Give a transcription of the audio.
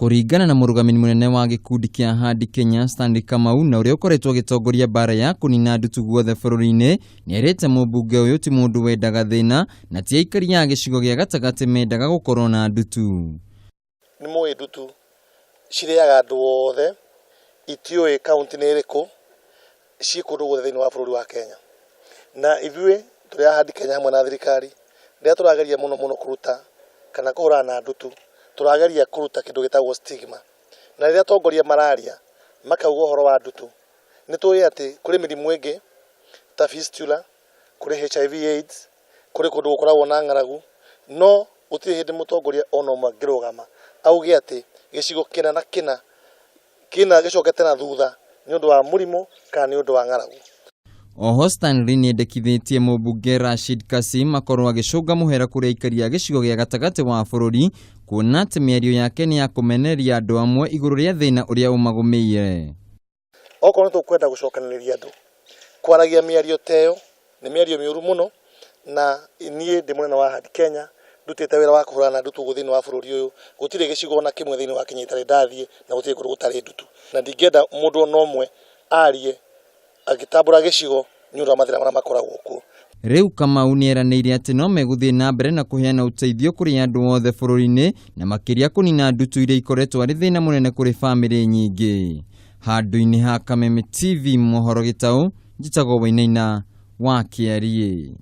Kũringana na mũrũgamĩrĩri mũnene wa gĩkundi kĩa Handi Kenya Stanley Kamau, na ũrĩa ũkoretwo agĩtongoria mbara ya kũnina ndutu guothe bũrũri-inĩ, nĩerĩte mũmbunge ũyũ ti mũndũ wendaga thĩna na ti aikari a gĩcigo gĩa gatagatĩ mendaga gũkorwo na ndutu. Nĩ mũĩ ndutu cirĩaga andũ othe, itiũĩ kaũntĩ nĩ ĩrĩkũ, ciĩ kũndũ guothe thĩinĩ wa bũrũri wa Kenya. Na ithuĩ tũrĩ a Handi Kenya hamwe na thirikari, rĩrĩa tũrageria mũno mũno kũruta kana kũhũrana na ndutu, tũrageria kũruta kĩndũ gĩtagwo stigma. Na rĩrĩa atongoria mararia makauga ũhoro wa ndutu, nĩ tũĩ atĩ kũrĩ mĩrimũ ĩngĩ ta fistula, kũrĩ HIV AIDS, kũrĩ kũndũ gũkoragwo na ng'aragu, no gũtirĩ hĩndĩ mũtongoria ona ũmwe angĩrũgama auge atĩ gĩcigo kĩna na kĩna kĩna gĩcokete na thutha nĩ ũndũ wa mũrimũ kana nĩ ũndũ wa ng'aragu. Oho Stanley nĩendekithĩtie mũmbunge Rashid Kassim akorwo agĩcũnga mũhera kũrĩ aikari a gĩcigo gĩa gatagatĩ wa bũrũri, kuona atĩ mĩario yake nĩ ya kũmenereria andũ amwe igũrũ rĩa thĩna ũrĩa ũmagũmĩire. Okorwo nĩ tũkwenda gũcokanĩrĩria andũ, kwaragia mĩario ta ĩyo nĩ mĩario mĩũru mũno, na niĩ ndĩ mũnene wa Hard Kenya, ndutĩte wĩra wa kũhũrana na ndutu gũkũ thĩinĩ wa bũrũri ũyũ, gũtirĩ gĩcigo ona kĩmwe thĩinĩ wa Kenya itarĩ ndathiĩ na gũtirĩ kũndũ gũtarĩ ndutu. Na ndingĩenda mũndũ ona ũmwe arie agĩtambũra gĩcigo nĩ ũndũ wa mathĩna marĩa makoragwo kuo. Rĩu Kamau nĩeranĩire atĩ no megũthiĩ na mbere na kũheana ũteithio kũrĩ andũ othe bũrũri-inĩ, na makĩria kũnina ndutu iria ikoretwo arĩ thĩna mũnene kũrĩ bamĩrĩ nyingĩ. Handũ-inĩ ha Kameme TV mohoro gĩtaũ, njĩtagwo Wainaina wa Kĩariĩ.